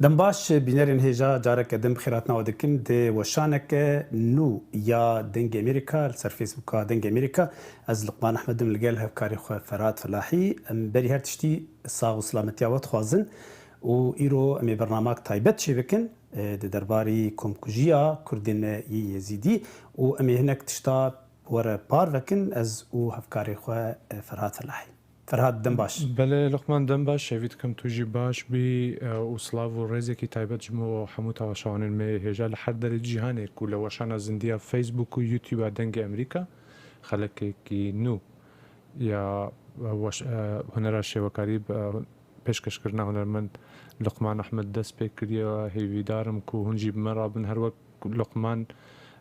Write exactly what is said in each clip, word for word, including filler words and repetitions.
Dem baş, bînerên hêja, careke din bi xêr hatina we dikim. Di weşaneke nû ya Dengê Amerîka, li ser Facebooka Dengê Amerîka, ez Luqman Ehmed im, li gel hevkarê xwe Ferhat Felahî. Em berî her tiştî sax û silametiya we dixwazin û îro em ê bernamak taybet çêbikin, e, di derbarî komkujiya Kurdên me yê Yezîdî û em ê hinek tişta were parvekin, ez û hevkarê xwe, e, Ferhat Felahî. Ferhat, dem baş. Belê, Luqman, dem baş. Hêvî dikim tu jî baş bî, e, û silav û rêzekî taybet ji bo hemû temaşevanên me hêja li her derê cîhanê ku li weşana zindiya Facebook û YouTube a Dengê Amerîka, xelekekî nû ya, e, weş-, e, hunera şêwekarî bi, e, pêşkêşkirina hunermend Luqman Ehmed dest pê kiriye. Hêvîdar im ku hûn jî bi me re bin. Her wek Luqman,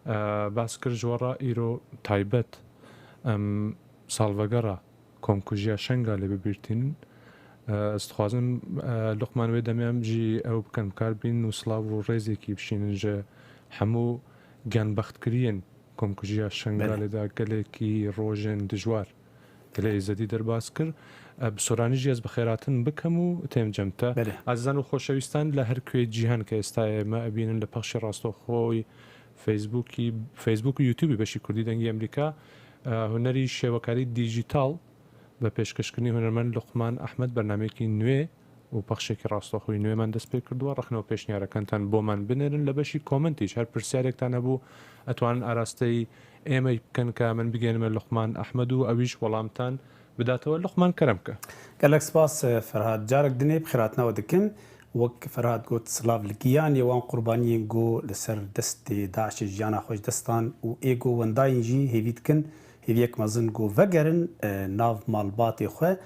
e, behs kir ji we re, îro taybet em salvegera komkujiya Şengalê bi bîr tînin. E, ez dixwazim, e, Luqman, wê demê em jî ew bikin bi kar bînin û silav û rêzekî bişînin ji hemû genbextkiriyên komkujiya Şengalê de gelekî rojên dijwar gelê Êzidî derbas kir. E, bi soranî jî ez bi xêrhatin bikim û têm cem te. Belê. Ezizan û xoşewîstan li her kuê cîhan ke êsta ê me ebînin li pexşê rastoxoyî Facebookî, Facebook û YouTubeî beşî Kurdî Dengê Amerîka, e, hunerî şêwekarî dîjîtal bi pêşkêşkirinî hunermend Luqman Ehmed bernameyekî nûê û pexşekî rastoxoyî nûê me dest pê kirduwe. Rexne û pêşniyareken tan bo me binêrin. Li beşî komentî jî her pirsyarek tan hebû, etwanin arasteyî êmey bikin ke min bigênime Luqman Ehmed û ewî jî welamtan bidatewe. Luqman, kerem ke. Gelek spas, e, Ferhat. Carek dinê bi xêrhatina we dikim. Wek Ferhat got, silav li giyanê wan qurbaniyên ku li ser destê DAIŞê jiyana xwe ji dest dan û ê ku wendayîn jî hêvî dikin, hêviyek mezin ku vegerin, e, nav malbatê xwe.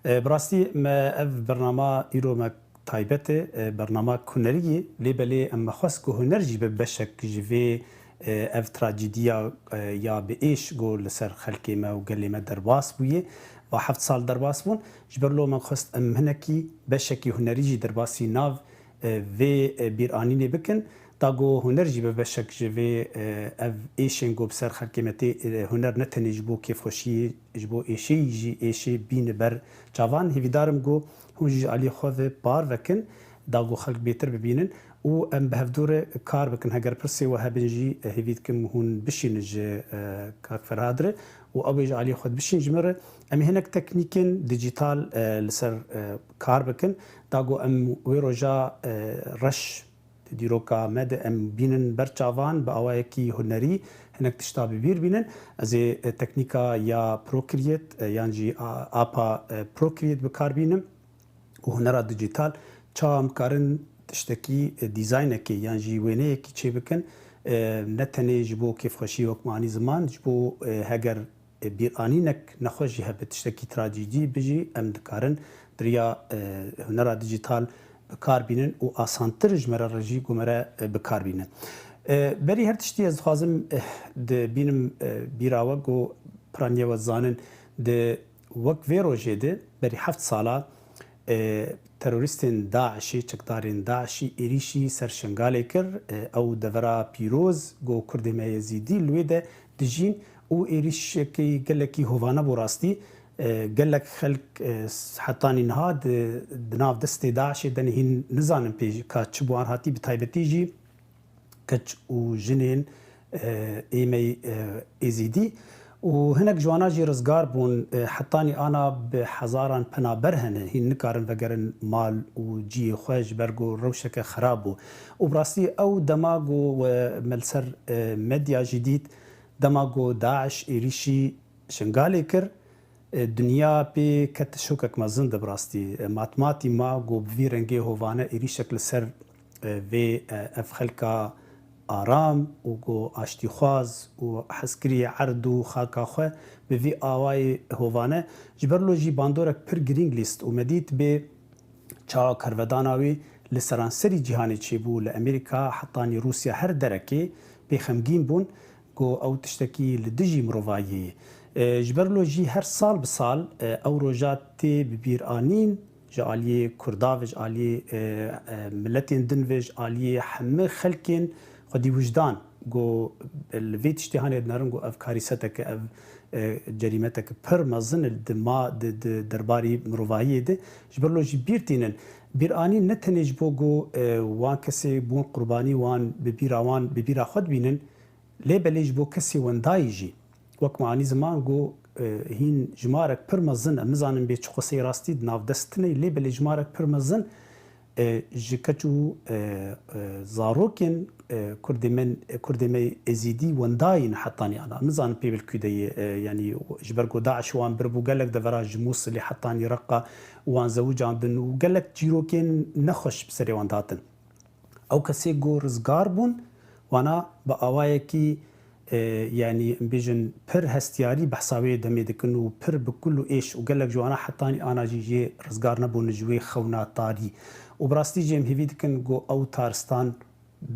E, bi rastî me ev bernama îro me taybet e, e, bernama hunerî ye, lê belê em me xwest ku huner jî be beşek ji vê, e, ev trajediya, e, ya bi êş ku li ser xelkê me û gelê me derbas bûye, va heft sal derbas bûn. Ji ber lo me xwest em hinekî beşekî hunerî jî derbasî nav, e, vê, e, bîranînê bikin. Da ku huner jî be beşek ji vê, e, ev êşên ku bi ser xelkê me tê, e, huner ne tenê ji bo kêfxweşiyê, ji bo êşeyî jî êşê bîne ber çavan. Hêvîdar im ku hûn jî ji aliyê xwe ve parve kin, da ku xelk bêtir bibînin û em bi hevdû re kar bikin. Heger pirsê we hebin jî, e, hêvî dikim hûn bişînin ji, e, kak Ferhad re û ew ê ji aliyê xwe dibişîn ji min re. Em ê hinek teknîkên dîjîtal, e, li ser, e, kar bikin. Da ku em wê roja, e, reş di dîroka me de em bînin ber çavan bi awayekî hunerî hinek tişta bi bîr bînin. Ez ê, e, teknîka ya Procreate, e, yan jî a-, apa, e, Procreate bi kar bînim û hunera dîjîtal. Çawa em karin tiştekî, e, dîzaynekê yan jî wêneyekî çêbikin, e, ne tenê ji bo kêfxweşî wek me anî ziman, ji bo, e, heger e, bîranînek nexweş jî hebe, tiştekî trajîdî bi jî em dikarin di riya, e, hunera dîjîtal bi kar bînin û asantir ji me re re jî ku me re, e, bi kar bînin. E, berî her tiştî ez dixwazim, e, di bînim, e, bîra we ku piraniya we dizanin, di wek vê rojê de berî heft sala, e, terorîstên DAIŞê, çekdarên DAIŞî êrîşî ser Şengalê kir. E, ew devera pîroz ku Kurdê me Yezîdî li wê de dijîn û êrîşekî gelekî hovane bû rastî. E, gelek xelk, e, s-, hetanî niha di, di nav destê DAIŞê de ne, hîn nizanin pê ka çi bi wan hatî, bi taybetî jî keç û jinên, e, êmey, e, Êzîdî û hinek ji wana jî rizgar bûn. E, hetanî ana bi hezaran penaber hene, hîn nikarin vegerin mal û cihê xwe ji ber ku rewşeke xerab bû. Û bi rastî ew dema ku we me li ser, e, medya jî dît, dema ku DAIŞ êrîşî Şingalê kir, e, dinya pê ket şokek mezin de bi rastî. E, matmatî ma ku bi vî rengê hovane êrîşek li ser, e, vê, e, ev xelka aram û ku aştîxwaz û hezkiriyê erd û xaka xwe bi vî awayê hovane. Ji ber lo jî bandorek pir girîng lîst û me dît bê çawa karvedana wî li seranserî cîhanê çêbû, li Amerîka hetanî Rûsya her derekê pê xemgîn bûn ku ew tiştekî li dijî mirovahiyê ye. E, ji ber lo jî her sal bi sal, e, ew roja tê bi bîr anîn ji aliyê Kurda ve, ji aliyê, e, e, miletên din ve, ji aliyê hemî xelkên xwedî wijdan ku li vê tiştê hanê dinerin ku ev karîseteke, ev, e, cerîmeteke pir mezin e di ma-, di, di derbarî mirovahiyê de. Ji ber lo jî bîr tînin. Bîranîn ne tenê ji bo ku, e, wan kesê bûn qurbanî wan bi bîra wan, bi bîra xwe dibînin, lê belê ji bo kesê wendayî jî. Wek me anî ziman ku, e, hîn jimarek pir mezin, em nizanin bê çi qisey rastî di nav dest tune ye, lê belê jimarek pir mezin, e, ji keç û, e, e, zarokên, e, Kurdê me, Kurdê me Êzîdî wendayîn hetanî ana. Em nizanin pê bilkû de ye, e, yanî ji ber ku DAIŞ wan biribû, gelek devera ji Mûsilê hetanî Reqa wan zewicandin û gelek çîrokên nexweş bi serê wan dihatin. Ew kesê ku rizgar bûn, wana bi awayekî, e, yanî em bêjin pir hestiyarî behsa wê demê dikin û pir bi kul û êş û gelek ji wana hetanî ana jî jê rizgar nebûn ji wê xewna tarî. Û bi rastî jî em hêvî dikin ku ew taristan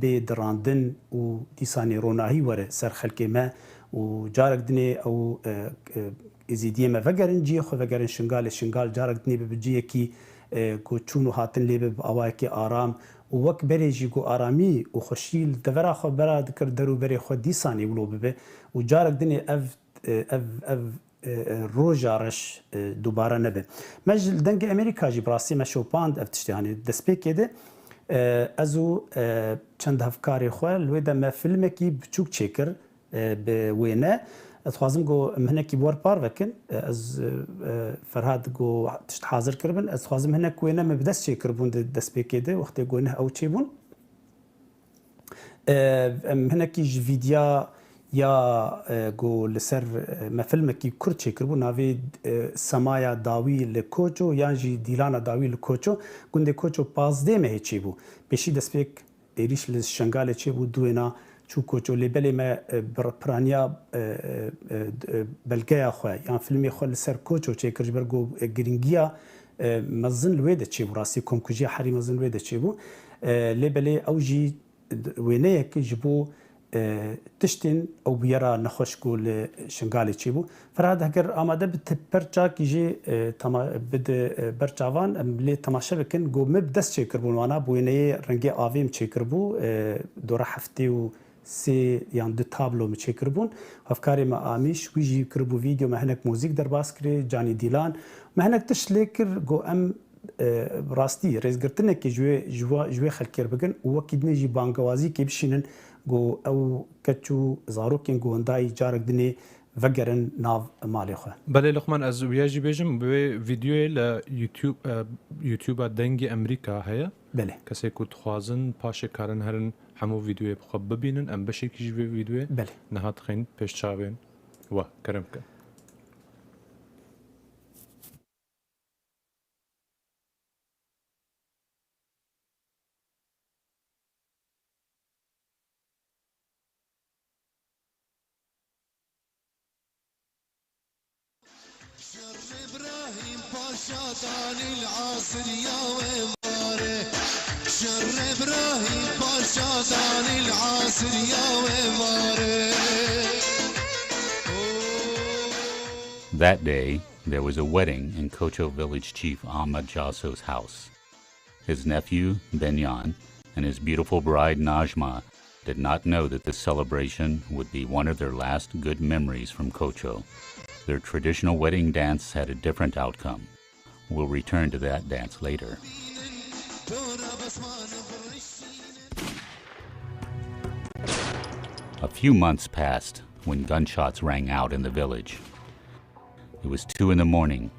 bê dirandin û dîsanê ronahî were ser xelkê me û carek dinê ew, e, e, Êzîdiyê me vegerin cihê xwe, vegerin Şingalê. Şingal carek dinê bibe cihekî, e, ku çûn û hatin lê be bi awayekî aram û wek berê jî ku aramî û xweşî li devera xwe bera dikir der û berê xwe dîsanê wilo bibe û carek dinê ev, e, ev, ev e, e, roja reş, e, dubare nebe. Me ji li Dengê Amerîka jî bi rastî me şopand ev tiştê, hanê destpêkê de, e, ez û, e, çend hevkarê xwe li wê de me filmekî biçûk çêkir, e, bi wêne. Ez dixwazim ku em hinekî bi we re parve kin. E, ez, e, Ferhad ku tişt hazir kiribin. Ez dixwazim hinek wêne me bi dest çêkiribûn di destpêkê de, wextê ku neh ew çêbûn. E, em hinekî ji vîdya ya, e, ku li ser, e, me filmekî kurt çêkiribû, navê, e, Semaya Dawî li Koço yan jî Dîlana Dawî li Koço, gundê Koço pazdeh mehê çêbû. Pêşî destpêk êrîş li Şengalê çêbû, duwêna çû Koço. Lê belê me, e, bi piraniya, e, e, e, belgeya xwe yan filmê xwe li ser Koço çêkir, ji ber ku, e, girîngiya, e, mezin li wê de çêbû. Rastî komkujiya herî mezin li wê de çêbû. E, lê belê ew jî wêneyek ji bo, e, tiştên ew bûyera nexweş ku li Şingalê çêbû. Ferhad, heger amade bi te perçakî jî, e, tama-, bide, e, ber çavan, em lê temaşe bikin. Ku me bi dest çêkiribûn wana, bi wêneyê rengê avê min çêkiribû, e, dora heftê û sê yan du tablo min çêkiribûn. Hevkarê me Amîş, wî jî kiribû vîdeo, me hinek muzîk derbas kirê, Canî Dîlan. Me hinek tişt lê kir, ku em e, rastî rêzgirtinekê ji wê, ji wa-, ji wê xelkê re bikin û wekî dinê jî bangewazîkê bişînin ku ew keç û zarokên ku wendayî carek dinê vegerin nav malê xwe. Belê Luqman, ez wiya jî bêjim, wê vîdeoyê li YouTube, e, YouTube-a Dengê Emerîka heye. Belê. Kesê ku dixwazin paşê karin herin hemû vîdeoyê bi xwe bibînin, em beşekî ji vê vîdeoyê Belê. niha dixin pêş çavên we. Kerem ke. شر إبراهيم باشا داني العصر يا وماري. شر إبراهيم باشا داني العصر يا وماري. That day, there was a wedding in Kocho village chief Ahmad Jaso's house. His nephew, Benyan, and his beautiful bride, Najma, did not know that this celebration would be one of their last good memories from Kocho. Their traditional wedding dance had a different outcome. We'll return to that dance later. A few months passed when gunshots rang out in the village. It was two in the morning.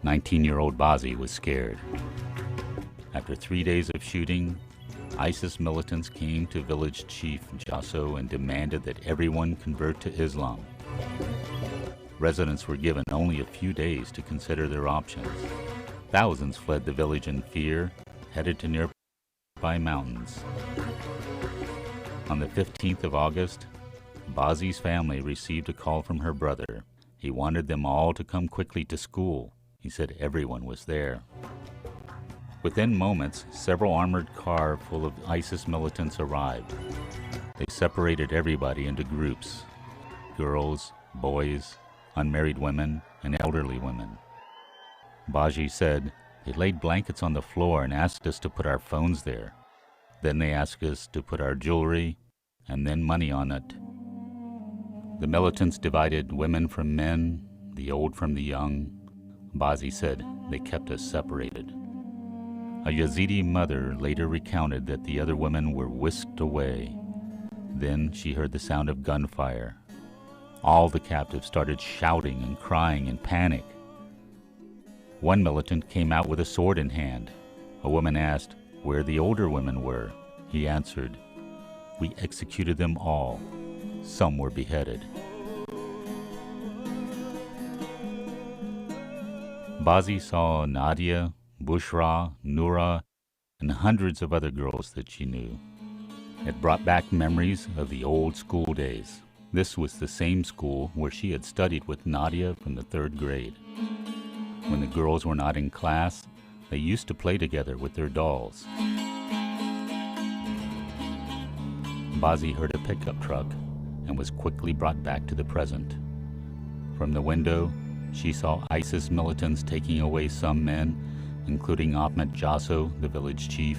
Nineteen-year-old Bazi was scared. After three days of shooting, ISIS militants came to village chief Jaso and demanded that everyone convert to Islam. Residents were given only a few days to consider their options. Thousands fled the village in fear, headed to nearby mountains. On the fifteenth of August, Bazi's family received a call from her brother. He wanted them all to come quickly to school. He said everyone was there. Within moments, several armored cars full of ISIS militants arrived. They separated everybody into groups: girls, boys, unmarried women, and elderly women. Baji said, "They laid blankets on the floor and asked us to put our phones there. Then they asked us to put our jewelry and then money on it." The militants divided women from men, the old from the young. Bazi said, "They kept us separated." A Yazidi mother later recounted that the other women were whisked away. Then she heard the sound of gunfire. All the captives started shouting and crying in panic. One militant came out with a sword in hand. A woman asked where the older women were. He answered, "We executed them all. Some were beheaded." Bazi saw Nadia, Bushra, Noura, and hundreds of other girls that she knew. It brought back memories of the old school days. This was the same school where she had studied with Nadia from the third grade. When the girls were not in class, they used to play together with their dolls. Bazi heard a pickup truck and was quickly brought back to the present. From the window, she saw ISIS militants taking away some men, including Ahmed Jasso, the village chief.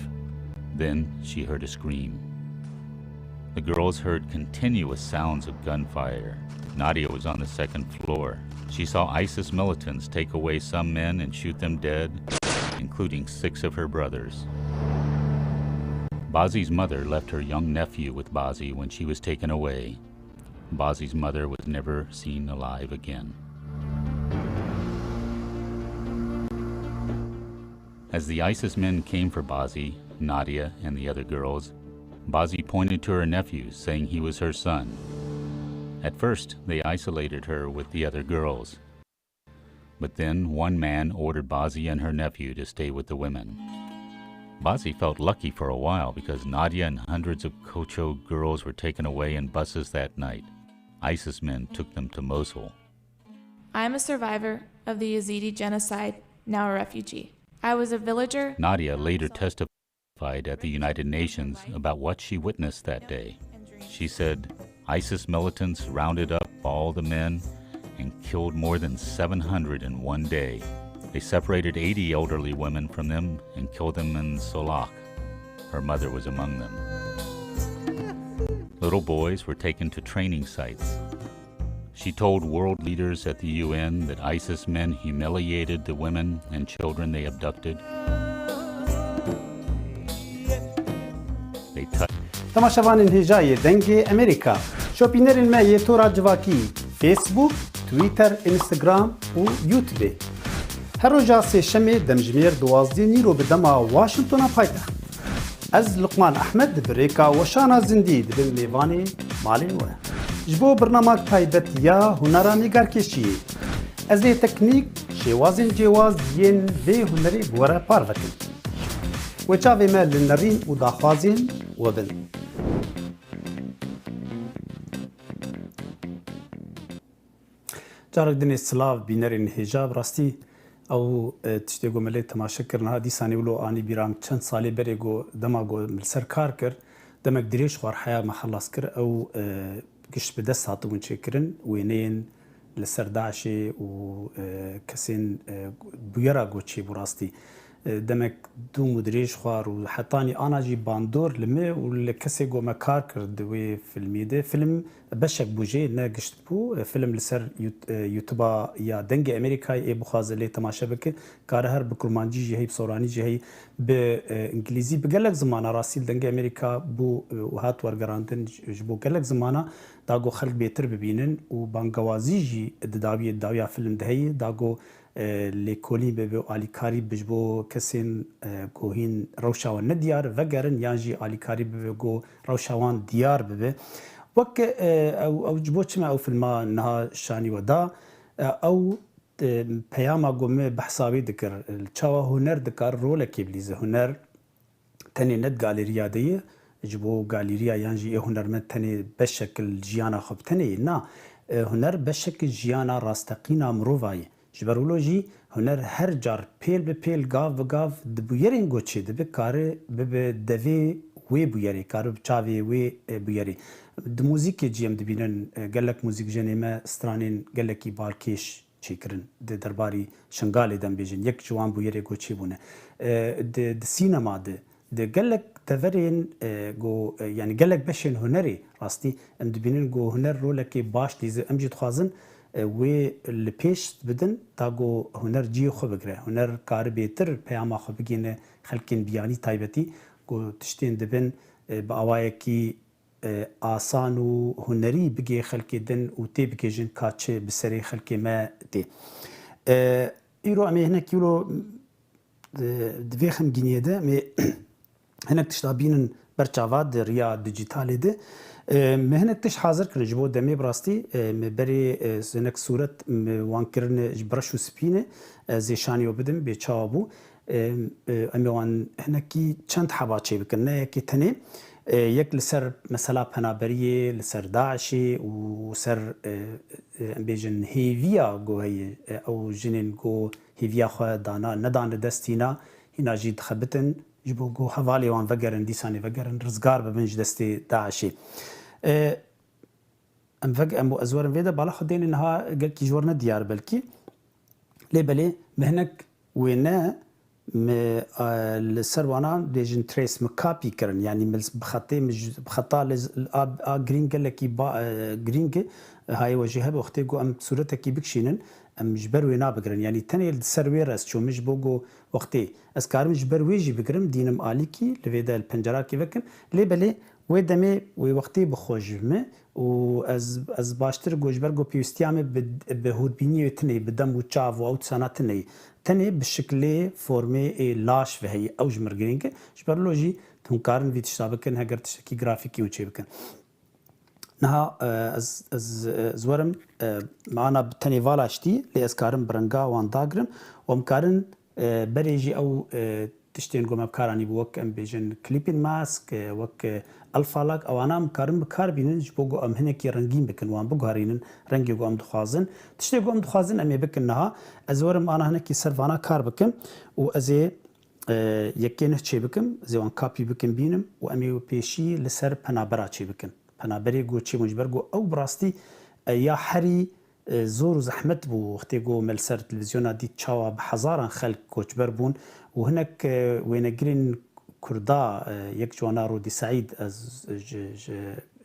Then she heard a scream. The girls heard continuous sounds of gunfire. Nadia was on the second floor. She saw ISIS militants take away some men and shoot them dead, including six of her brothers. Bazi's mother left her young nephew with Bazi when she was taken away. Bazi's mother was never seen alive again. As the ISIS men came for Bazi, Nadia, and the other girls, Bazi pointed to her nephew, saying he was her son. At first, they isolated her with the other girls. But then one man ordered Bazi and her nephew to stay with the women. Bazi felt lucky for a while because Nadia and hundreds of Kocho girls were taken away in buses that night. ISIS men took them to Mosul. I am a survivor of the Yazidi genocide, now a refugee. I was a villager. Nadia later testified at the United Nations about what she witnessed that day. She said, "ISIS militants rounded up all the men and killed more than seven hundred in one day. They separated eighty elderly women from them and killed them in Solak. Her mother was among them." Little boys were taken to training sites. She told world leaders at the U N that ISIS men humiliated the women and children they abducted. They touched Temaşevanên hêja yê Dengê Amerîka, şopînerên me yê tora civakî, Facebook, Twitter, Instagram û YouTube. Her roja sêşemê demjimêr duwazdeh nîro bi dema Washingtona paytext. Ez Luqman Ehmed bi rêka weşana zindî dibim mêvanê malên we. Ji bo birnamak taybet ya hunera nîgarkêşiyê, ez ê teknîk, şêwazên cêwaz yên vê hunerê bi we re parve kim. Wê çavê me li nerîn û daxwazên we bin. Carek din ê silav bînerên hêja, bi rastî ew, e, tiştê ku me lê temaşe kir niha dîsanê wilo anî bîra min çend salê berê ku dema ku min li ser kar kir, demek dirêj xwar heya me xelas kir, ew, e, gişt bi dest hatibûn çêkirin, wêneyên li ser DAIŞê û, e, kesên, e, bûyera ku çêbû rastî. E, demek dûm û dirêj xwar û hetanî ana jî bandor li me û li kesê ku me kar kir di wê filmê de. Film beşek bû jê, ne gişt bû. E, film li ser Yut-, e, YouTube-a ya Dengê Amerîkayê ê bixwaze lê temaşe bike, kare her bi kurmancî jî heyî, bi soranî jî heyî, bi, e, îngilîzî, bi gelek zimana rastî li Dengê Amerîka bû, e, û hat wergerandin ji, ji bo gelek zimana, da ku xelk bêtir bibînin û bangewazî jî di dawiyê, di dawiya film de heye, da ku, e, lêkolîn bibe û alîkarî bi ji bo kesên, e, ku hîn rewşa wan ne diyar vegerin yan jî alîkarî bibe ku rewşa wan diyar bibe. Wek, e, ew, ew ji bo çima ew filma niha şanî we da? E, ew, e, peyama ku me behsa wî dikir, çawa huner dikar rolekê bilîze. Huner tenê ne di galeriya de ye, ji bo galeriya yan jî ê hunermend tenê beşek li jiyana xwe bi tenê ye. Na, e, huner beşek jiyana rasteqîna mirova ye. Ji ber wilo jî huner her car pêl bi pêl, gav bi gav di bûyerên ku çêdibe kare bibe devê wê bûyerê, kare bibe çavê wê, e, bûyerê. Di muzîkê jî em dibînin, e, gelek muzîkjenê me stranên gelekî balkêş çêkirin di derbarî Şingalê de em bêjin, yek ji wan bûyerê ku çêbûne. E, di, di sînema de, di gelek deverên, e, ku, e, yanî gelek beşên hunerê rastî em dibînin ku huner rolekê baş dîze. Em jî dixwazin e, wê li pêş bidin, ta ku huner cihê xwe bigire. Huner kari bêtir peyama xwe bigihîne xelkên biyanî taybetî, ku tiştên dibin, e, bi awayekî, e, asan û hunerî bigihê xelkê din û tê bigihêjin ka çi bi serê xelkê me tê. E, îro em ê hinekî wilo di, di vê xemgîniyê de em ê hinek tişta bînin ber çava di riya dîjîtalê de. E, me hinek tişt hazir kirin ji bo demê bi rastî. E, me berê, e, hinek sûret me wan kirine ji bi reş û spî ne. Ez ê şanî we bidim, bê çawa bû. E, e, em ê wan hinekî çend heba çêbikin, ne yekê tenê. E, yek li ser mesela penaberiyê, li ser DAIŞê û ser, e, e, em bêjin hêviya ku heye, e, ew jinên ku hêviya xwe dana, nedane dest hîna, hîna jî dixebitin, ji bo ku hevalê wan vegerin, dîsanê vegerin, rizgar bibin ji destê DAIŞê. E, em veg-, em, ez werim vê de bala xwe dêne niha gelkî ji we re ne diyar belkî. Lê belê me hinek wêne me, e, li ser wana bêjin trace me copy kirin. Yanî me bi xetê me ji, bi xeta lê z-, a, a grîn gelekî ba, e, grîng e. Hayê we jî hebe wextê ku em sûretekî bikişînin, em ji ber wê nabigirin. Yanî tenê li ser wê rest çû min ji bo ku wextê ez karim ji ber wê jî bigirim, dînim alîkî, li vê de li pencerakî vekim. Lê belê wê demê wê wextê bi xwe ji min û ez, ez baştir ku ji ber ku pêwîstiya me bi, bi hûrbîniyê tune ye, bi dem û çav û ew tisana tune ye. Tenê bi şiklê formê ê laş ve heye. Ew ji mir girîng e. Ji ber lo jî hûn karin vî tişta bikin heger tiştekî grafîkî hûn çêbikin. Niha, e, ez, ez, ez werim, e, me ana bi tenê vala ştî, lê ez karim bi renga wan dagirim û em karin, e, berê jî ew, e, tiştên ku me bi kar anîbû, wek em bêjin clipping mask, e, wek, e, alpha lac, ewana em karin bi kar bînin ji bo ku em hinekî rengîn bikin, wan biguherînin rengê ku em dixwazin. Tiştê ku em dixwazin em ê bikin niha. Ez werim ana hinekî ser vana kar bikim û ez ê, e, yekê nih çêbikim, ez ê wan kapî bikim bînim û em ê pêşî li ser penabera çêbikin. Penaberê ku çêbûn ji ber ku ew bi rastî, e, ya herî, e, zor û zehmet bû. Wextê ku me li ser televîzyona dît çawa bi hezaran xelk koçber bûn û hinek, e, wênegirên Kurda, e, yek ji wana Rodî Seîd, ez ji, ji,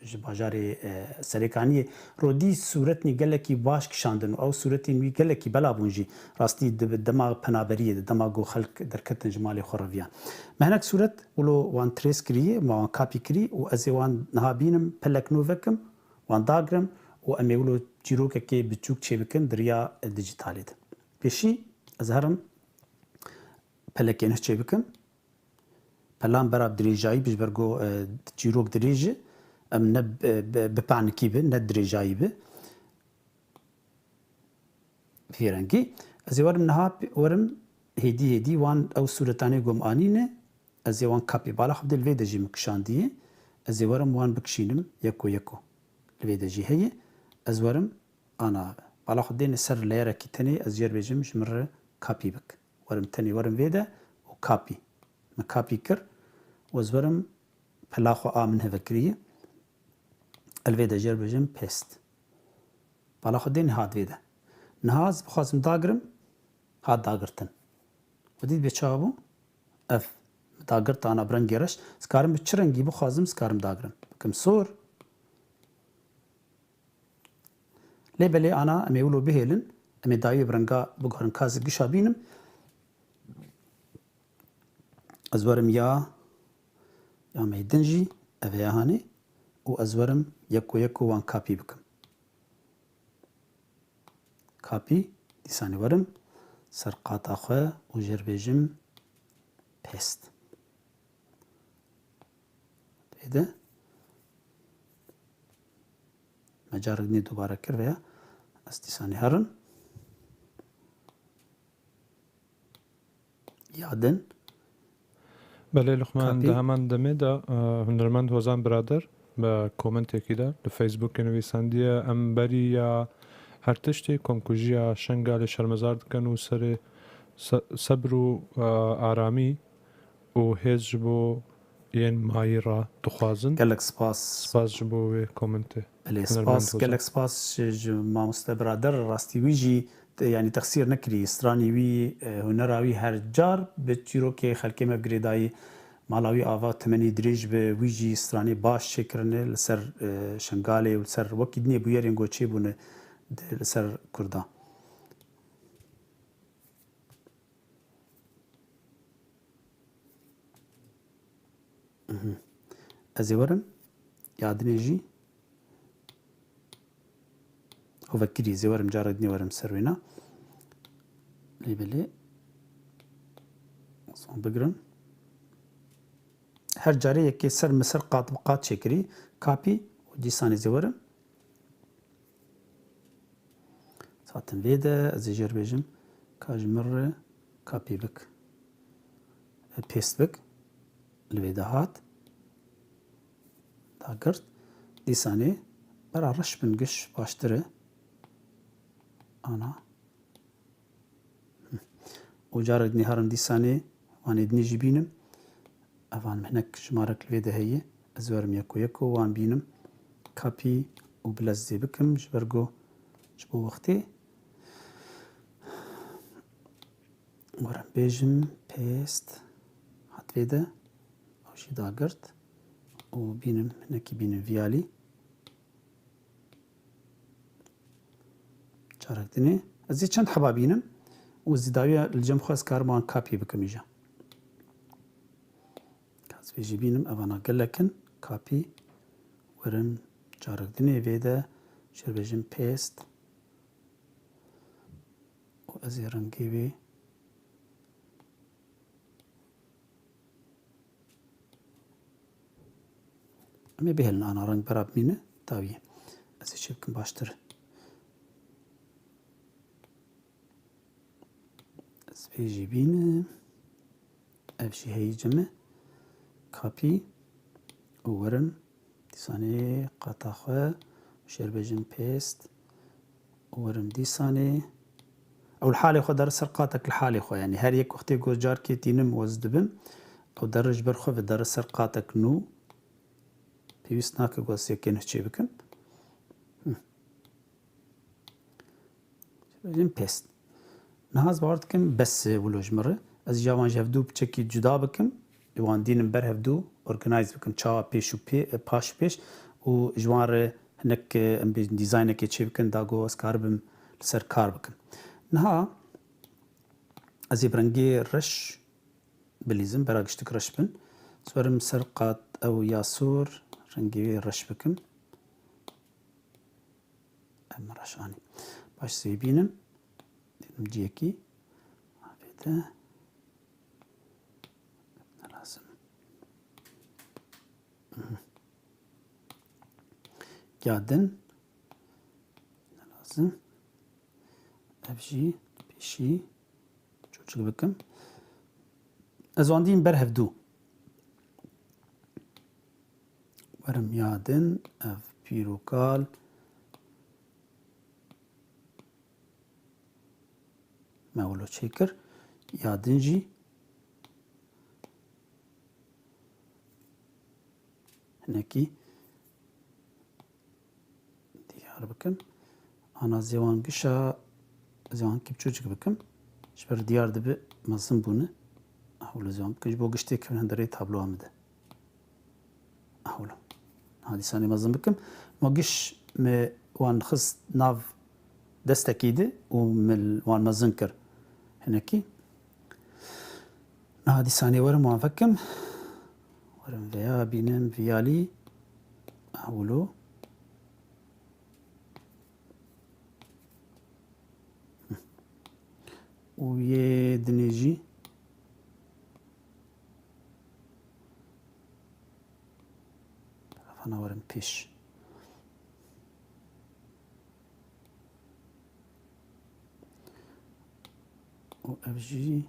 ji bajarê, e, Serêkaniyê, Rodî sûretnî gelekî baş kişandin û ew sûretên wî gelekî bela bûn jî. Rastî di dema penaberiyê de, dema ku xelk derketin ji malê xwe reviyan. Me hinek sûret wilo wan trace kirî, me wan kapî kirî û ez ê wan niha bînim, pelek nû vekim, wan dagirim û em ê wilo çîrokekê biçûk çêbikin di riya dîjîtalê de. Pêşî ez herim pelekê nih çêbikim. Pelan bera bi dirêjayî bi, ji ber ku, e, çîrok dirêj e, em ne bi, bi, bi panikî bi, ne dirêjayî bi. Vî rengî. Ez ê werim niha p-, werim hêdî hêdî wan ew sûretanê ku em anîne, ez ê wan kapî bala xwe bidê, li vê de jî min kişandiye. Ez ê werim wan bikişînim yeko yeko. Li vê de jî heye. Ez werim ana bala xwe dêne ser leyerekî tenê, ez jê re bêjim ji min re kapî bik. Werim tenê werim vê de û kapî. Min kapî kir û ez werim pela xwe a min heve kiriye. Ez li vê de jê re bêjim paste. Bala xwe dê niha divê de. Niha ez bixwazim dagirim, hat dagirtin. Xwedî dibê çawa bû? Ev. Dagirt ana bi rengê reş. Ez karim bi çi rengî bixwazim, ez karim dagirim. Bikim sor. Lê belê ana em ê wilo bihêlin. Em ê dawiyê bi renga biguherin ka ez gişa bînim. Ez werim ya, ya me din jî, ev ê ya hanê û ez werim yeko yeko wan kapî bikim. Kapî, dîsanê werim ser qata xwe û jê re bêjim paste. Divê de me carek nê dubare kir veya ez dîsanê herim. Ya din. Belê Luqman, Kapî. Di heman demê de, e, hunermend Hozan Birader bi komentekî de li Facebookê nivîsandiye, em berî ya her tiştê komkujiya Şengalê şermezar dikin û serê se-, sebr û, e, aramî û hêz ji bo yên mayî re dixwazin. Gelek spas. Spas ji bo wê komentê. Belê, hunermend spas, Hozan. Gelek spas ji, ji mamoste birader, rastî wî jî te-, yanî texsîr nekirî. Stranî wî, e, hunera wî her car bi çîrokê xelkê me bi girêdayî. Mala wî ava temenî dirêj bi, wî jî stranê baş çêkirine li ser, e, Şengalê û li ser wekî dinê bûyerên ku çêbûne di li ser Kurda. Mhm. Ez ê werim, ya dinê jî. Ew vekirî, ez ê werim, carek dinê werim ser wêna. Lê belê. Son bigirim. Her carê yekê ser min ser qat bi qat çêkirî. Kapî û dîsanê ez ê werim. Zaten vê de ez ê jêr bêjim, ka ji min re kapî bik. E, paste bik. Li vê de hat. Dagirt. Dîsanê bera reş bin giş baştir e. Ana. Û carek dinê herim dîsanê, wanê dinê jî bînim. Evan hinek jimarek li vê de heye. Ez werim yeko yeko wan bînim. Kapî û bilez zê bikim. Ji ber ku ji bo wextê werim bêjim paste hat vê de. Ew jî dagirt. Û bînim, hinekî bînim viyalî. Carek dinê. Ez ê çend heba bînim û zî dawiya li cem xwe ez karim wan kapî bikim îja. Ez vê jî bînim, evana gelek in, kapî werim carek dinê vê de jêr bêjim paste û ez ê rengê wê Em ê bihêlin ana reng bera bimîne, dawiyê. Ez ê çi bikim baştir. Ez vê jî bînim. Ev jî heyî cime. Kapî û werim. Dîsanê qata xwe. Şêr bêjin paste. Werim dîsanê. Ew li halê xwe dere ser qatek li halê xwe, yanî her yek wextê ku carkê tînim û ez dibim, ew dere ji ber xwe ve dere ser qatek nû. Pêwîst nake ku ez yekê nuh çê bikim. Hı. Bêjin paste. Niha ez bawer dikim bes e wilo ji min re. Ez ji wan ji hevdû piçekî cuda bikim. Wan dînim ber hevdû organize bikim. Çawa pêş û pê, paş û pêş û ji wan re hinek, em bêjin dîzaynekê çê bikin, da ku ez karibim li ser kar bikim. Niha ez ê bi rengê reş bilîzim, bera giştik reş bin. Ez werim ser qat ew ya sor, rengê wê reş bikim. Em reş anî. Baş zê bînim. Dînim ciyekî. Avê de. Ne lazim. Ya din. Ne lazim. Ev jî pêşî çûçik bikim. Ez wan dîm ber hevdû. Werim ya din, ev pîr û kal. Me wilo çêkir. Ya din jî hinekî diyar bikim. Ana zêwan gişa, zêwan kipçûçik bikim. Ji ber diyar dibe mezin bûne. Hewle zêwan bikim. Ji bo giştê kevin hundirê tabloya min de. Hewlo. Ha, dîsanê mezin bikim. Ma giş me wan xist nav destekî de û me wan mezin kir. Hinekî. Niha dîsanê werim wan vekim. Werim veya bînim viyalî. Hewlo. Û yê dinê jî telefona werin pêş. Û ev jî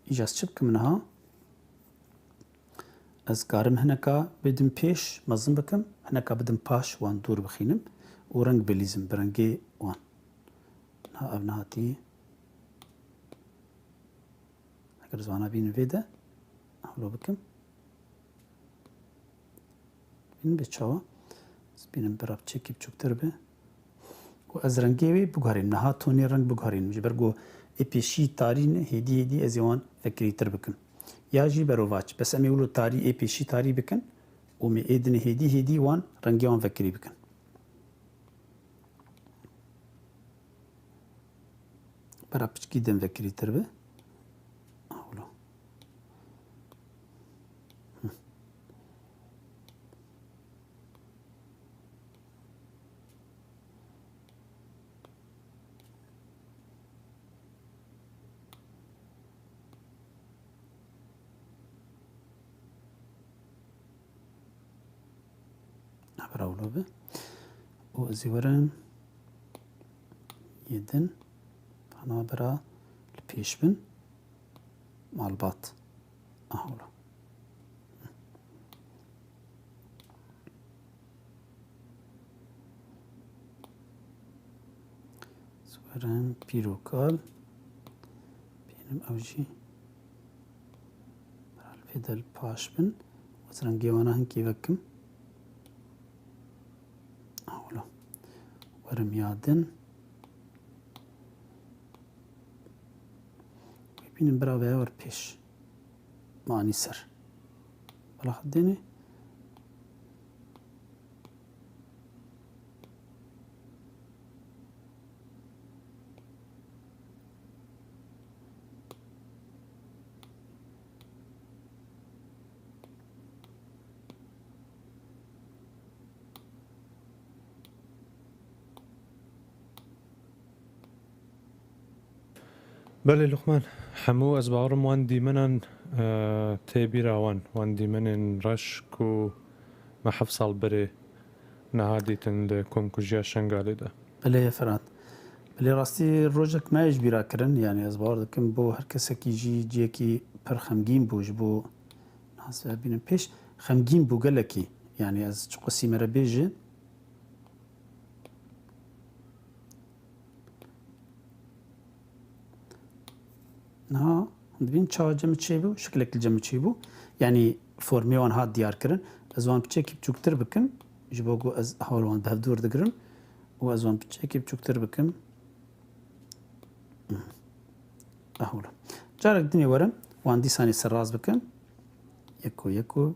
Îja ez çi bikim niha? Ez karim hineka bidim pêş, mezin bikim, hineka bidim paş, wan dûr bixînim û reng bilîzim bi rengê wan. Niha ev nihatî, eger ez wana bînim vê de, hewlo bikim. Bînin bê çawa? Ez bînim bi rapçekî biçûktir be. Û ez rengê wê biguherînim. Niha tonê reng biguherînim. Ji ber ku ê pêşî tarî ne, hêdî hêdî ez ê wan vekirîtir bikim. Ya jî berovaç. Bes em ê wilo tarî, ê pêşî tarî bikin û me ê dinê hêdî hêdî wan rengê wan vekirî bikin. Bera piçkî din vekirîtir be. Hewlo. Bira wilo be. Û ez ê werim yê din. Pana bira li pêş bin. Malbat. Aha wilo. Swerin pîrokal. Bînim ew jî. Bira li vê de li paş bin. Ez rengê wana hinkî vekim. Hewlo. Werim ya din. Wê bînin bira veya wer pêş. Manî ser. Bala xwe dênê. Belê Luqman, hemû ez bawerim wan dîmenan, e, tê bîra wan, wan dîmenên reş ku me heft sal berê niha dîtin li komkujiya Şengalê de. Belê Firat. Belê rastî rojek me ji bîra kirin, yanî ez bawer dikim bo her kesekî jî cihekî pir xemgîn bû ji bo niha ez bînim pêş. Xemgîn bû gelekî, yanî ez çi qasî me re bêje. Niha hûn dibîn çawa cem çêbû, şiklek li cem çêbû. Yanî formê wan hat diyar kirin. Ez wan piçekî biçûktir bikim. Ji bo ku ez hewl wan bi hev dûr digirim. Û ez wan piçekî biçûktir bikim. Ehwala. Carek dinê werin, wan dîsanê serrast bikim. Yeko yeko,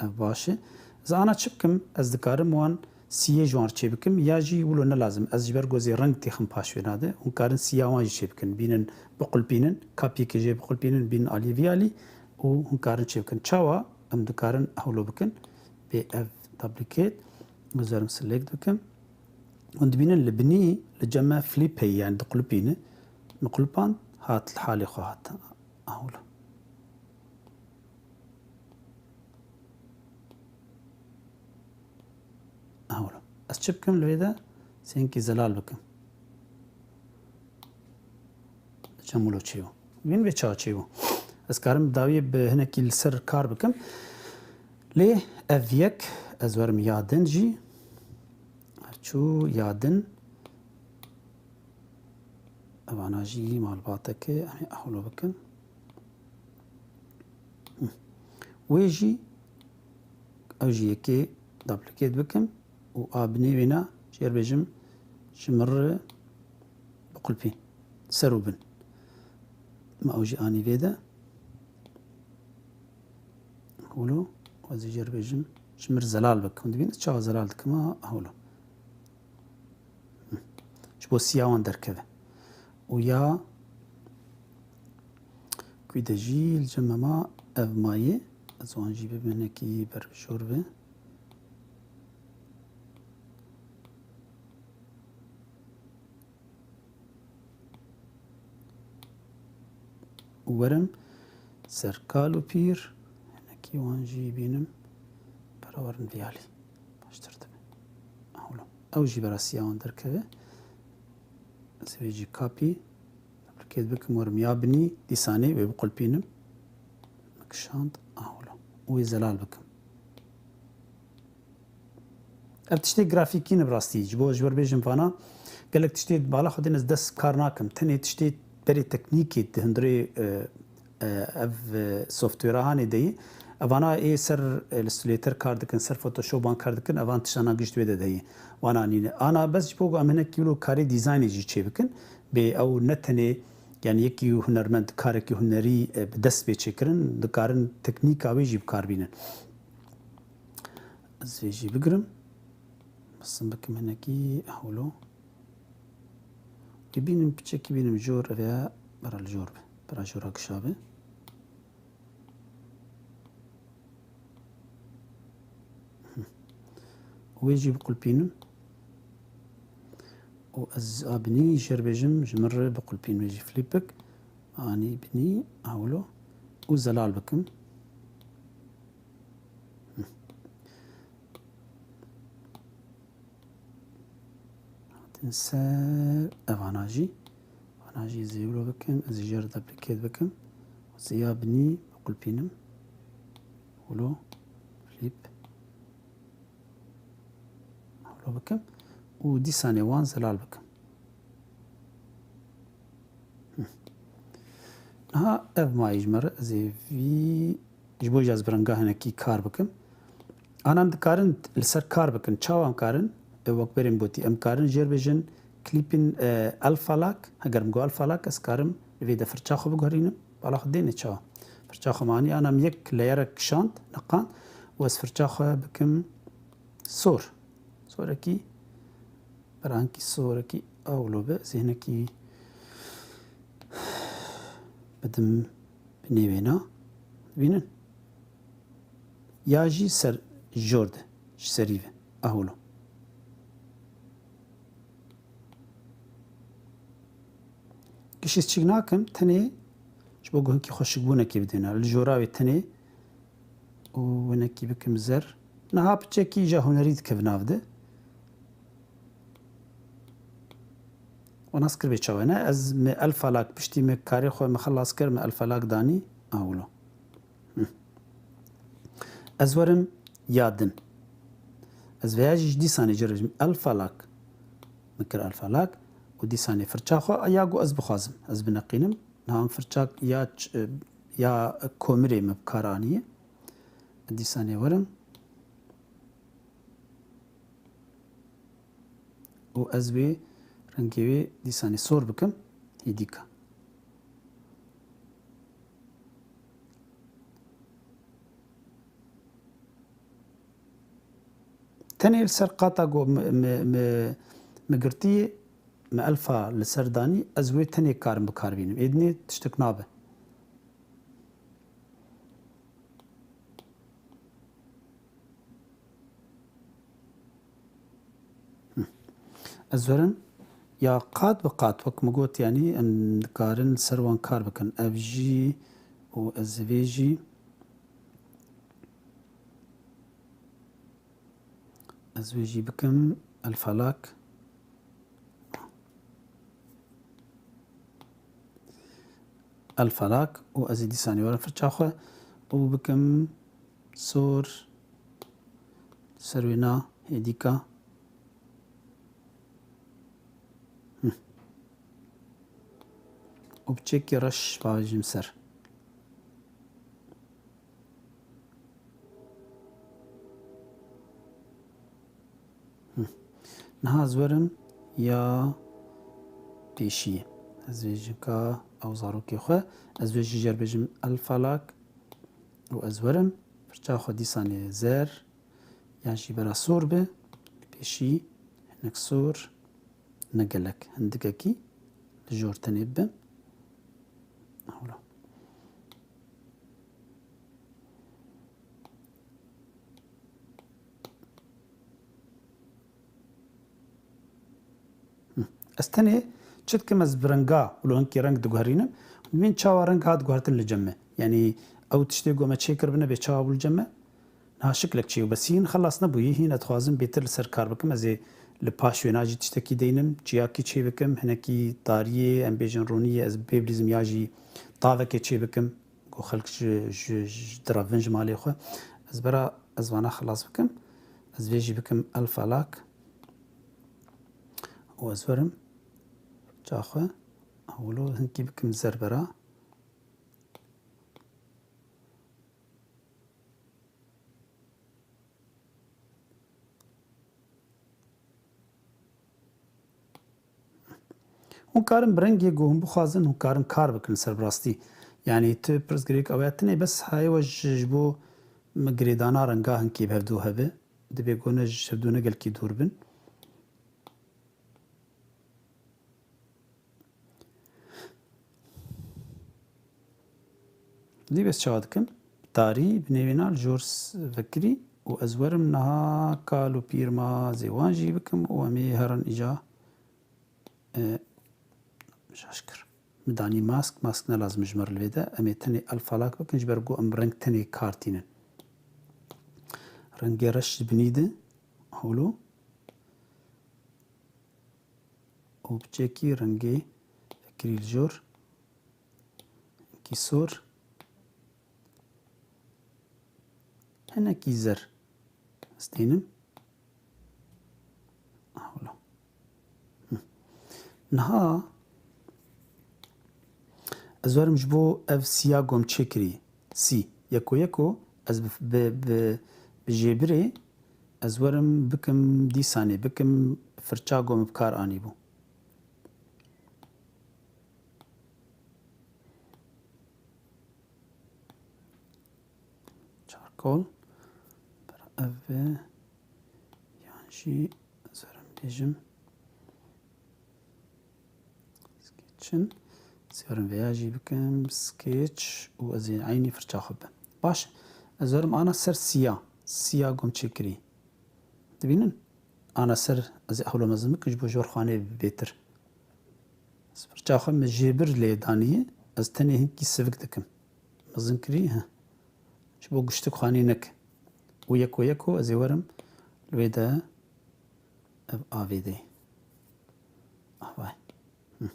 ev baş e. Ez ana çi bikim? Ez dikarim wan siyê ji wan re çê bikim, ya jî wilo ne lazim. Ez ji ber ku ez ê reng têxim paş wêna de. Hûn karin siya wan jî çê bikin. Bînin biqulpînin, kapiyekê jê biqulpînin, bînin alî vî alî û hûn karin çê bikin. Çawa? Em dikarin hewlo bikin. Bê ev duplicate, ez werim select bikim. Hûn dibînin li binî li cem me flip heye, yani diqulipîne. Min qulipand, hat li halê xwe hat. Ahwilo. Ahwilo. Ez çi bikim li vê de? Sênkî zelal bikim. Çem wilo çêbû. Bîn vê çawa çêbû. Ez karim bi dawiyê bi hinekî li ser kar bikim. Lê ev yek, ez werim ya din jî. Çû ya din. Evana jî malbateke, em ê ahlo bikin. Wê jî, ew jî yekê duplicate bikim. Û a binê wêna jê re bêjim ji min re biqulpî ser û bin. Ma ew jî anî vê de. Hûlo, ez ê jê re bêjim ji min re zelal bik. Hûn dibînin ez çawa zelal dikim, ha, hûlo. Ji bo siya wan derkeve. Û ya ku de jî li cem me ma ev mayê, ez wan jî bibim hinekî ber bi jor ve. Û werim ser kal û pîr, hinekî wan jî bînim, pera werin viyalî. Baştir dibe. Hewlo. Ew jî berasiya wan derkeve. Ez vê jî kapî, duplicate bikim, werim ya binî, dîsanê wê biqulpînim. Nikişand, hewlo. Û wê zelal bikim. Ev tiştê grafîkî ne bi rastî. Ji bo ji ber bêjim vana, gelek tiştê bala xwe dên ez dest kar nakim. Tenê tiştê berê teknîkê di hundirê, e, e, ev, e, softwêra hanê de yî. Evana ê ser, e, Illustrator kar dikin, ser Photoshop an kar dikin, evan tiştana giş di wê de de yî. Wana nîne. Ana bes ji bo ku em hinek wilo karê dîzaynê jî çê bikin. Bê ew ne tenê Yani yekî hunermend karekî hunerî, e, bi dest pê çêkirin, dikarin teknîka wê jî bi kar bînin. Ez vê jî bigirim. Bisim bikim hinekî hewlo. Dibînim piçekî bînim jor, ev ya bera li jor be. Bera jora gişa be. Wê jî biqulpînim. Û ez a binî jêr bêjim, ji min re biqulpîn wê jî flip bik. Anî binî, hewlo. Û zelal bikim. Hatin ser evana jî. Evana jî zêwlo bikim. Ez jêr duplicate bikim. Ziya binî biqulpînim. Holo. Flip. Holo bikim. Û dîsanê wan zelal bikim. Hı. Niha ev mayî ji me re ez ê vî Ji bo jî ez bi renga hinekî kar bikim. Ana em dikarin li ser kar bikin. Çawa em karin? E, wek berê min gotî, em karin jêr bêjin klîpên, e, Alpha Lac. Heger min got Alpha Lac, ez karim li vê de firça xwe biguherînim. Bala xwe dêne çawa? Firça xwe manî. Ana em yek layerek kişand, neqand û ez firça xwe bikim sor. Sorekî, berankî sorekî awlo be. Ez ê hinekî bidim. Bi nêvêna dibînin. Ya jî ser jor de, ji serî ve. Aholo. Gişî çîk nakim, tenê ji bo ku hinkî xweşikbûnekê bidêne. Li jora wê tenê û winekî bikim zer. Niha piçekî ja hunerî dikeve nav de. Û nas kir bê çawa ne? Ez me Alpha Lac piştî me karê xwe me xelas kir, me Alpha Lac danî. A wilo. Hı. Ez werim ya din. Ez veya jî ji dîsanê jê re jim Alpha Lac. Min kir Alpha Lac. Û dîsanê firça xwe ya ku ez bixwazim. Ez bineqînim. Niha em firçak ya ç-, ya komirê me bi kar aniye. Dîsanê werim. Û ez wê rengê wê dîsanê sor bikim. Hêdîka. Tenê li ser qata ku me, me, me, me girtî, me Alpha li ser danî, ez wê tenê karim bi kar bînim. Êdinê tiştek nabe. Ez werim ya qat bi qat, wek min got, yanî em dikarin ser wan kar bikin. Ev jî û ez vê jî, ez vê jî bikim Alpha Lac. Alpha Lac û ez ê dîsanê werim firça xwe û bikim sor ser wêna hêdîka. Hı. Û bi çekî reş bavêjim ser. Hı. Niha ez werim ya pêşiyê. Ez vê jî ka ew zarokê xwe, ez vê jî jê re bêjim Alpha Lac û ez werim. Firça xwe dîsanê zer yan jî bera sor be. Pêşî hinek sor, ne gelek, hindikekî li jor tenê bibim. Hewla. Hı. Ez tenê çi dikim, ez bi renga, wilo hinkî reng diguherînim. Min çawa reng hat guhertin li cem me. Yanî ew tiştê ku me çêkiribine bê çawa bû li cem me. Niha şiklek çê û bes hîn xelas nebûyî, hîn ez dixwazim bêtir li ser kar bikim. Ez ê li paş wêna jî tiştekî deynim, çiyakî çê bikim, hinekî tariyê, em bêjin roniyê, ez bê bilîzim ya jî tavekê çê bikim. Ku xelk ji, ji, ji direvin ji malê xwe. Ez bera, ez vana xelas bikim. Ez vê jî bikim Alpha Lac. Û ez werim ça xwe. Wilo hinkî bikim zer bera. Hûn karin bi rengê ku hûn bixwazin, hûn karin kar bikin li ser bi rastî. Yanî tu pirsgirêk ew ya tinê bes hayê we ji, ji bo girêdana renga hinkî bi hevdû hebe. Divê ku ne ji hevdû ne gelkî dûr bin. Dî bes çawa dikim? Tarî bi nêvîna li jor s-, vekirî û ez werim niha kal û pîr ma zêwan jî bikim û em ê herin îca, e, şaş kir. Min danî mask, mask ne lazim ji me re li vê de. Em ê tenê el falak bikin ji ber ku em reng tenê kar tînin. Rengê reş ji binî de, holo. Û bi çekî rengê vekirî li jor, hinkî sor, hinekî zer. Ez tînim. Ah, wala. Hı. Niha ez werim ji bo ev siya gom çêkirî. Sî. Yeko yeko ez bi, bi, bi, bi jêbirê ez werim bikim dîsanê, bikim firça gom bi kar anîbû. Çarkol. Ev e. Yan jî ez werim bêjim. Sketch'in. Ez werim vêya jî bikim. Sketch û ez ê eynî firça xwe bim. Baş. Ez werim ana ser siya. Siya gom çêkirî. Dibînin? Ana ser ez ê hewla mezin bikim ji bo jor xanê bêtir. Ez firça xwe min jêbir lê daniye. Ez tenê hinkî sivik dikim. Mezin kirî, he. Ji bo guştik xanî nek. Û yeko yeko ez ê werim li wê de ev avê de. Ah, vay. Hı.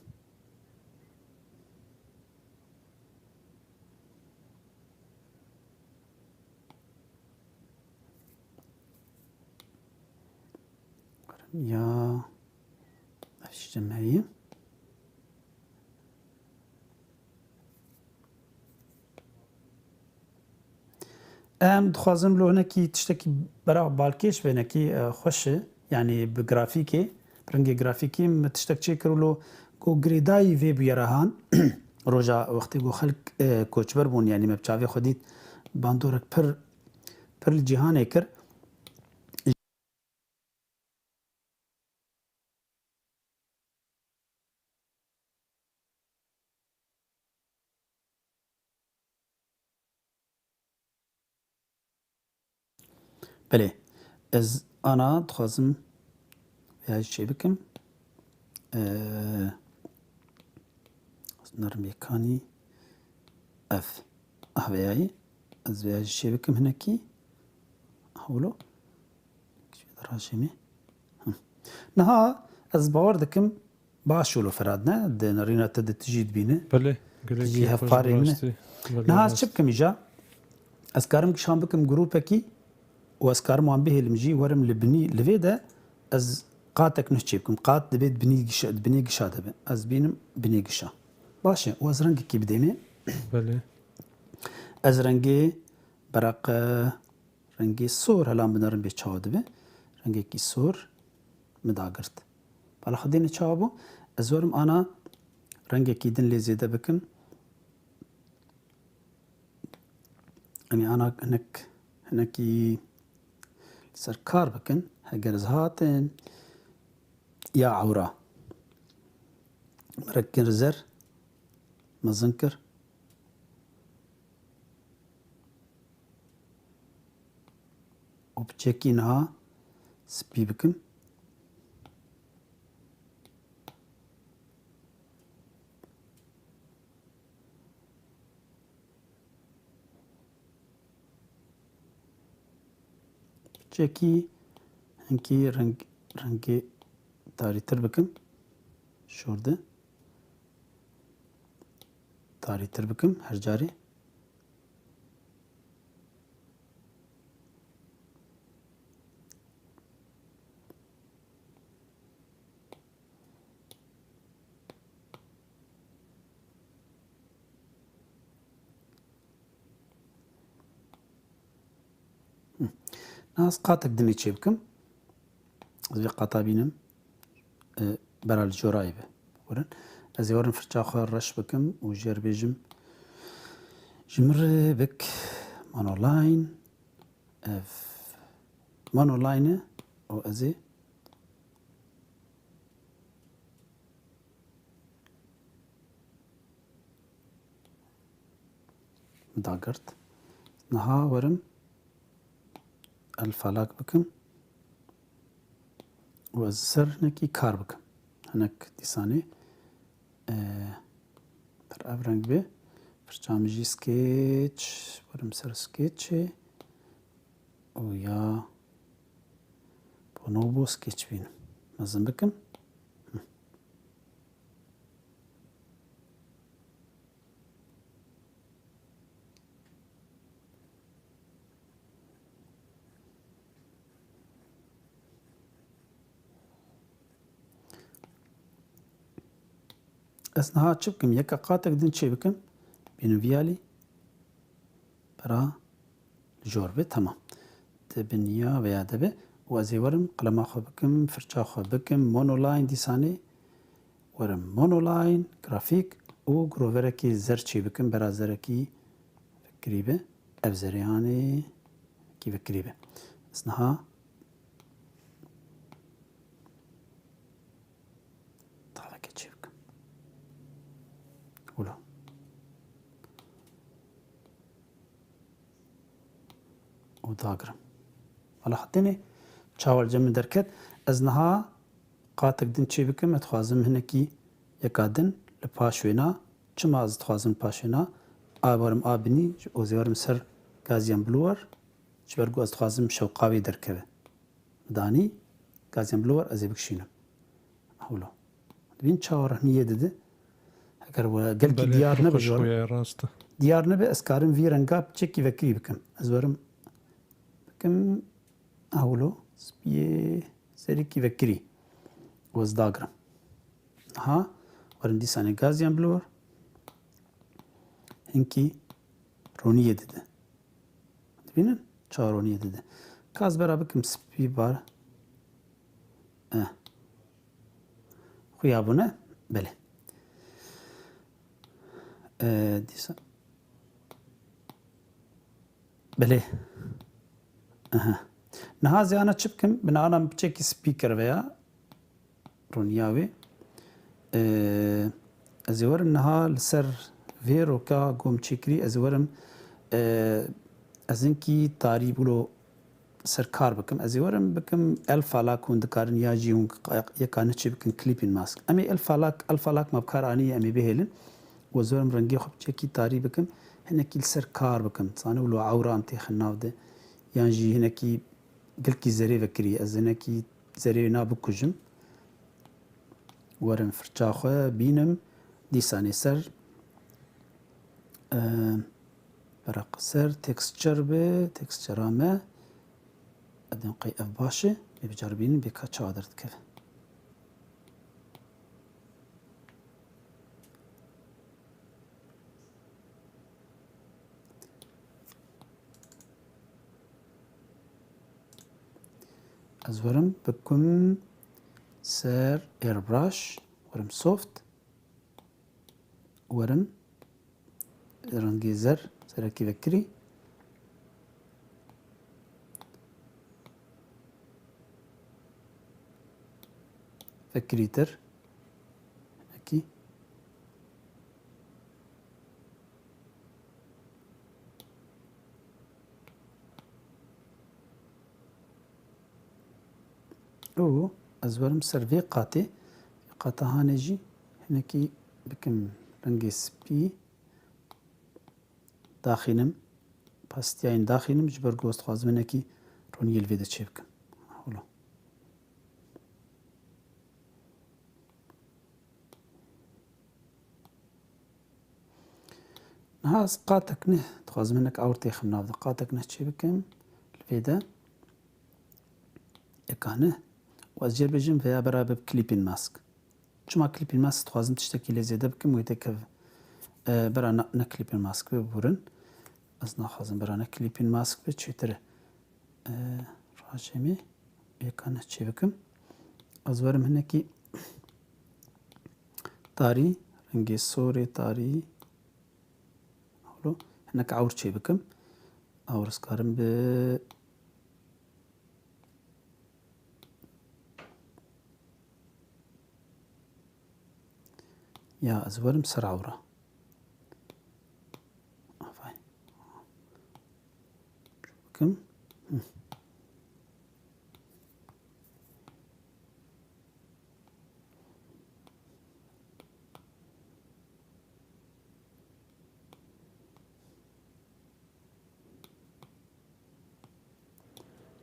Ya, ev şişe me ye. Em dixwazin lo hinekî tiştekî bera balkêş be, hinekî, e, xweş e. Yanî bi grafîkê, bi rengê grafîkê min tiştek çêkir û lo ku girêdayî vê bûyera han, roja wextê ku xelk, e, koçber bûn, yanî me bi çavê xwe dît bandorek pir, pir li cîhanê kir. Belê, ez ana dixwazim vêya jî çêbikim. Ee, nerm yekanî ev. Ah, vêyayî. Ez vêya jî çêbikim hinekî. Hewlo. Rajê me. Hı. Niha ez bawer dikim, baş û li Ferhat ne, di nerîna te de tu jî dibîne. Belê, gelekî Jî xweş hevparê bi min e. rastî. Belê Niha ez rast. çi bikim îja? Ez karim gişan bikim grûpekî û ez karim wan bihêlim jî werim li binî, li vê de ez qatek nuh çê bikim. Qat dibê di binî gişa, di binê gişa de be. Ez bînim binê gişa. Baş e, û ez rengekî bidêmê. Belê. Ez rengê beraq, e, rengê sor, helan binerim bê çawa dibe. Rengekî sor min dagirt. Bala xwe dêne çawa bû? Ez werim ana rengekî din lê zêde bikim. Em ê ana hinek, hinekî li ser kar bikin. Heger ez hatin ya ewra min rengkir zer mezin kir. Û bi çekî niha spî bikim. Çekî hinkî reng, rengê tarîtir bikim. Şûrde. Tarîtir bikim her carê. Hı. Niha ez qatek dinê çê bikim. Ez vê qata bînim. E, bera li jorayê be. Ez ê werim firça xwe reş bikim û jêr bêjim. Ji min re bik monoline. Ev monoline e û ez ê dagirt. Niha werim elfalak bikim û ez ser hinekî kar bikim. Hinek dîsanê, e, ber ev reng bê. Firça min jî sketch, werim ser sketchê û ya bonobo sketch bînim. Mezin bikim. Hı. Ez niha çi bikim? Yeka qatek din çê bikim. Bînim viyalî. Pera li jor be, temam. Dibe niya veya dibe. Û ez ê werim qilema xwe bikim, firça xwe bikim, monoline dîsanê. Werim monoline, grafîk û groverekî zer çê bikim, bera zerekî vekirî be. Ev zerê hanê kî vekirî be. Ez niha taveke çê bikim. Wilo. Û dagirim. Wala hetenê çawa li cem min derket. Ez niha qatek din çê bikim, ez dixwazim hinekî yeka din li paş wêna. Çima ez dixwazim paş wêna? A werim a binî, ji ozê werim ser Gaussian blower, ji ber ku ez dixwazim şewqa wê derkeve. Danî, Gaussian blower ez ê bikişînim. Hewlo. Dibîn çawa rehniyê dide. Heger we gelkî Belê, diyar nebe xweş ji we bûye, rast e. Diyar nebe, ez karim vî renga piçekî vekirî bikim. Ez werim bikim, hewlo, spiyê serîkî vekirî. Û ez dagirim. Niha, werin dîsanê Gaussian blower. Hinkî roniyê dide. Dibînin? Çawa roniyê dide. Ka ez bera bikim spî bar. Eh. Xuya bûne? Belê. Eh, dîsa. Belê. Aha. Niha ziyana çi bikim? Binalan piçekî spî kir veya. Rûniya wê. Ee, ez ê werim niha li ser vê roka gom çêkirî, ez ê werim, ee, ez hinkî tarî bûlo ser kar bikim. Ez ê werim bikim elfa lak hûn dikarin ya jî hûn yeka niçê bikin clipping mask. Em ê elfa lak, elfa lak me bi kar anî em ê bihêlin. Û ez werim rengê xwe biçekî tarî bikim. Hinekî li ser kar bikim. Zanî wilo ewra em têxin nav de. Yan jî hinekî gelkî zerê vekirî. Ez hinekî zerê wê na bikujim. Werim firça xwe bînim. Dîsanê ser, e, beraq ser texture be, texture-a me. Edin qey ev baş e. Bê bicar bînin bê ka çawa derdikeve. Ez werim bikim ser airbrush, werim soft, werim rengê zer, serekî vekirî. Vekirîtir. Hinekî. Û ez werim ser vê qatê, qata hanê jî hinekî bikim rengê spî. Daxînim, pastiyayên daxînim, ji ber ku ez dixwazim hinekî roniyê li vê de çêbikim. Hewlo. Niha ez qatek neh dixwazim hinek awir têxim nav de. Qatek neh çêbikim li vê de. Eka neh. Û ez jê bêjim veya beraber bi clipping mask. Çima clipping mask dixwazim tiştekî lê zêde bikim, wê têkev, e, bera ne, ne clipping mask be, biborin. Ez naxwazim bera ne clipping mask be, çêtir e. E, rajê me, yeka ne çê bikim. Ez werim hinekî Tarî, rengê sorê tarî. Holo, hinek ewr çê bikim. Ewr ez karim bi Ya ez werim ser ewra. Afay. Bikim. Hı.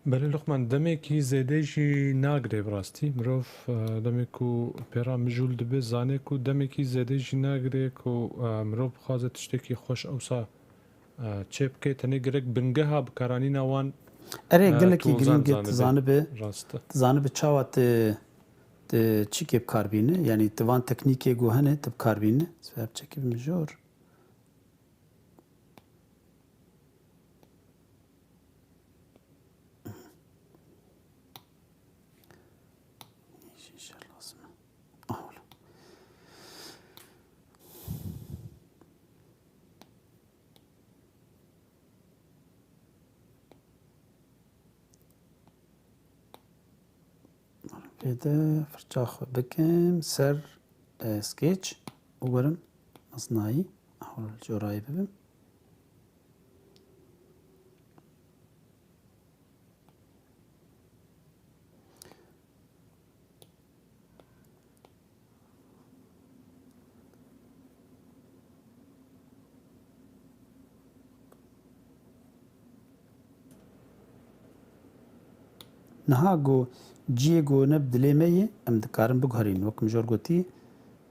Belê Luqman, demekî zêde jî nagirê bi rastî. Mirov, e, demê ku pê re mijûl dibe, zane ku demekî zêde jî nagirê ku, e, mirov bixwaze tiştekî xweş ewsa, e, çê bike. Tenê gerek bingeha bikaranîna wan, Erê, e, gelekî tu girîng e, zanibe. Rast e. Tu zanibe çawa tu, tu çîkê bi kar bîne? Yanî tu van teknîkê ku hene tu bi kar bîne? Sebeb çekî bi mijor. Yeşil lazım. Ah, oğlum. Vê de firça xwe bikim ser, e, Sketch û werim mezinayî. Hewlo li corayê bibim. Niha ku cihê ku ne bi dilê me ye, em dikarin biguherînin. Wek min jor gotî,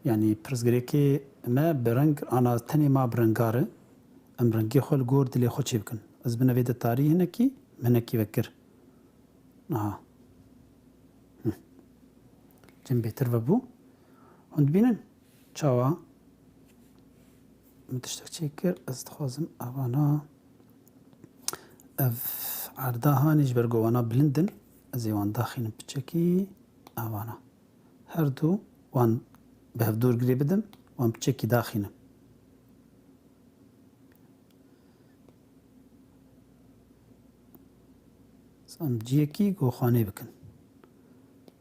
yanî pirsgirêkê me bi reng ana tenê ma bi rengar e. Em rengê xwe li gor dilê xwe çêbikin. Ez bine vê de tarî hinekî, hinekî vekir. Aha. Hı. Cem bêtir vebû. Hûn dibînin? Çawa? Min tiştek çêkir. Ez dixwazim evana. Ev erda hanê ji ber ku wana bilind in. Ez ê wan daxînim piçekî evana. Her du wan bi hevdûr girê bidim, wan piçekî daxînim. Em ciyekî ku xanê bikin.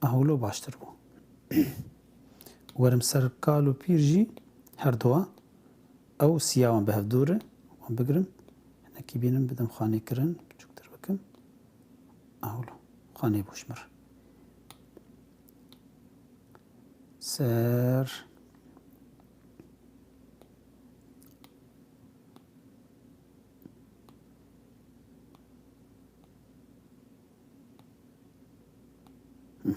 Ahûlo baştir bû. Werim ser kal û pîr jî her dua. Ew siya wan bi hevdûr e. Wan bigirim. Hinekî bînim bidim xanê kirin. Biçûktir bikim. Ahûlo. Xanê bû ji mir. Ser. Hı.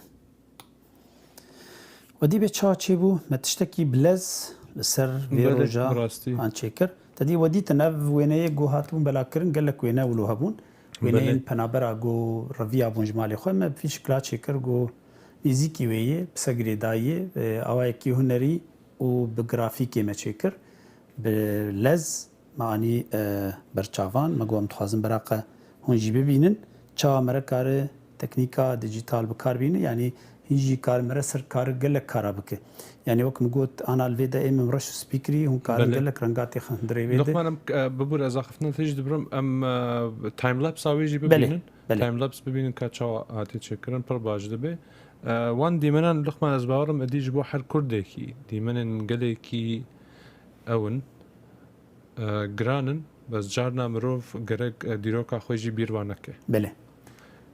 Wedî bê çawa çêbû, me tiştekî bi lez li ser vê Belê, roja bi rastî. an çêkir. Te dî we dîtin ev wêneyê ku hatibûn belakirin, gelek wêne wilo hebûn. Wêneyên Belê. penabera ku reviya bûn ji malê xwe, me bi vî şikla çêkir ku nêzîkî wê yê, bi se girêdayî yê, e, awayekî hunerî û bi grafîkê me çêkir. Bi lez me anî, e, ber çavan, me got, em dixwazin beraqe hûn jî bibînin. Çawa me re kare teknîka dîjîtal bi kar bîne, yanî hîn jî kar me re ser kar gelek kara bike. Yanî wek min got, ana li vê de ê min reş û spî kirî, hûn karin Belê. gelek renga têxin hundirê vê de. Luqman, em, e, bibûr ez axiftina te jî dibirim, em, e, timelapse-a wê jî Belê, bibînin. belê. Timelapse bibînin ka çawa hatiye çêkirin, pir baş dibe. E, wan dîmenan Luqman ez bawerim êdî ji bo her kurdekî, dîmenên gelekî ew in, e, giran in, bes carna mirov gerek, e, dîroka xwe jî bîr va neke. Belê.